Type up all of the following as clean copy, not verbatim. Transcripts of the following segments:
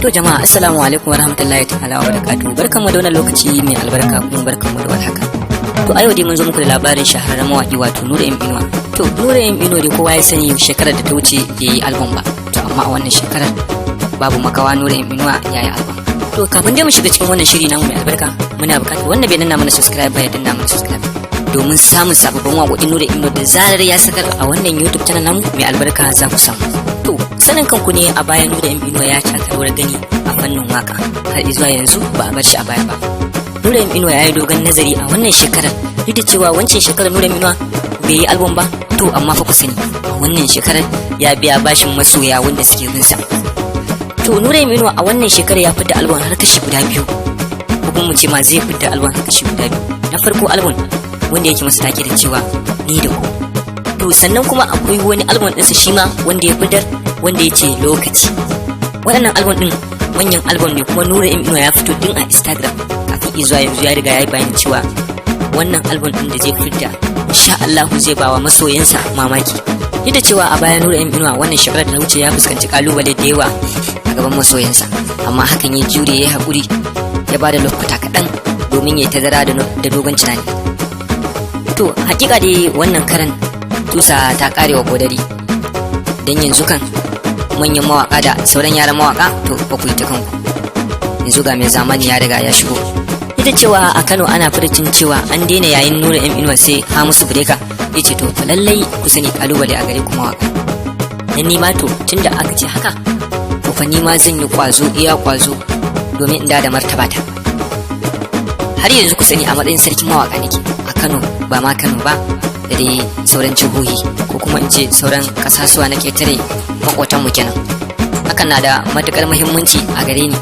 To jama'a, assalamu alaikum warahmatullahi ta'ala wa barakatuh. Barkanmu da wannan lokaci mai albarka, kuma barkanmu da warhaka. To a yau dai mun zo muku da labarin shahararren mawaki, wato Nura M Inuwa. To Nura M Inuwa dai kowa ya sani shekarar da ta wuce bai yi album ba. To amma a wannan shekarar babu makawa, Nura M Inuwa ya yi album. To kafin dai mu shiga cikin wannan shiri namu mai albarka, muna buƙatar wanda bai danna mana subscribe ba ya danna mana subscribe, domin samun sababbin waƙoƙin Nura M Inuwa da zarar ya sakar a wannan YouTube channel namu mai albarka za ku samu. To sanin kanku ne, a baya Nura M Inuwa ya taka rawar gani a fannin waka, har zuwa yanzu ba a bar shi a baya ba. Nura M Inuwa ya yi dogon nazari a wannan shekarar, duk da cewa wancan shekarar Nura M Inuwa bai yi album ba. To amma fa ku sani, a wannan shekarar ya biya bashin masoya wanda suke bin sa. To Nura M Inuwa a wannan shekarar ya fidda album har kashi guda biyu, ko kuma mu ce ma zai fidda album har kashi guda biyu. Na farko, album wanda yake masa take da cewa "Ni da Ku". To sannan kuma akwai wani album ɗinsa shi ma wanda ya fitar, wanda ya ce "Lokaci". Waɗannan album ɗin manyan album ne, kuma Nura M Inuwa ya fito tun a Instagram kafin izuwa yanzu ya riga ya yi bayani cewa wannan album ɗin da zai fitar, insha Allahu, zai bawa masoyansa mamaki. Duk da cewa a baya Nura M Inuwa wannan shekarar da ta wuce ya fuskanci kalubale da yawa a gaban masoyansa, amma hakan ya jure, ya haƙuri, ya bada lokuta kaɗan domin ya tazara da dogon tunani. To hakika dai wannan karan tusa ta karewa godari, don yanzu kan manyan mawaka da sauran yaran mawaka, to ba ku yi ta kanku, yanzu ga mai zamani ya riga ya shigo. Ita cewa a Kano ana furucin cewa an daina yayin Nura M Inuwa sai Hamisu Breaker, ya ce to fa lallai ku sani, kalubale a gare ku mawaka, dan ni ma to tunda aka ce haka, to fa ni ma zan yi kwazo iya kwazo domin in da martaba ta. Har yanzu ku sani, a matsayin sarkin mawaka nake a Kano, ba ma Kano ba, da dai sauran jihohi, ko kuma in ce sauran kasasuwa na ketare, makotanmu kenan. Hakan na da matukar muhimmanci a gare ni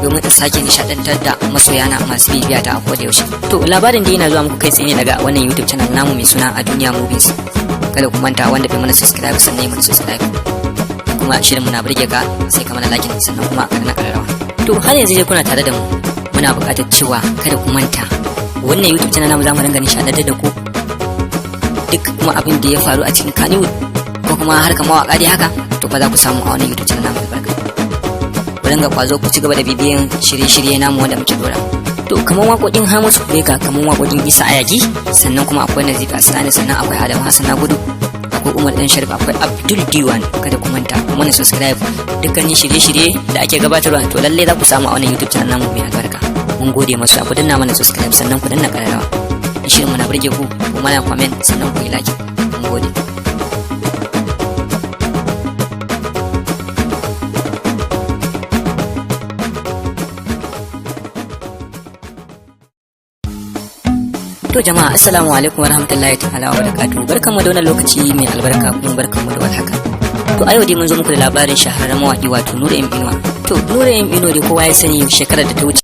domin in sake nishadantar da masoyana masu bibiya ta a koda yaushe. To labarin da yana zuwa muku kai tsaye daga wannan YouTube channel namu mai suna A Duniya Movies. Kada ku manta, wanda bai mana subscribe sannan ya mana subscribe, kuma shirin muna burge ka, sai ka mana like, sannan kuma ka danna kararrawa. To har yanzu dai kuna tare da mu, muna buƙatar cewa kada ku manta, wannan YouTube channel namu zamu ringa nishadantar da ku duk kuma abin da ya faru a cikin Kannywood ko kuma harkar mawaka dai haka, to fa za ku samu a wannan YouTube channel namu. Albarka, ku dinga kwazo, ku ci gaba da bibiyan shirye-shirye namu wanda muke dora. To kamar waƙoƙin Hamisu Breaker, kamar waƙoƙin Isa Ayagi, sannan kuma akwai Nazifi Asnani, sannan akwai Adamu Hassan Nagudu, akwai Umar Dan Sharif, akwai Abdul Diwan. Kada ku manta ku mana subscribe. Dukkanin shirye-shirye da ake gabatarwa, to lalle za ku samu a wannan YouTube channel namu mai albarka. Mun gode masu, ku danna mana subscribe, sannan ku danna ƙararrawa. In shirin mu na burge ku, ku mana comment, sannan ku yi like. Mun gode. To jama'a, assalamu alaikum warahmatullahi ta'ala wa barakatuh. Barkanmu da wannan lokaci mai albarka, kuma barkanmu da warhaka. To a yau dai mun zo muku da labarin shahararren mawaki, wato Nura M Inuwa. To Nura M Inuwa dai kowa ya sani shekarar da ta wuce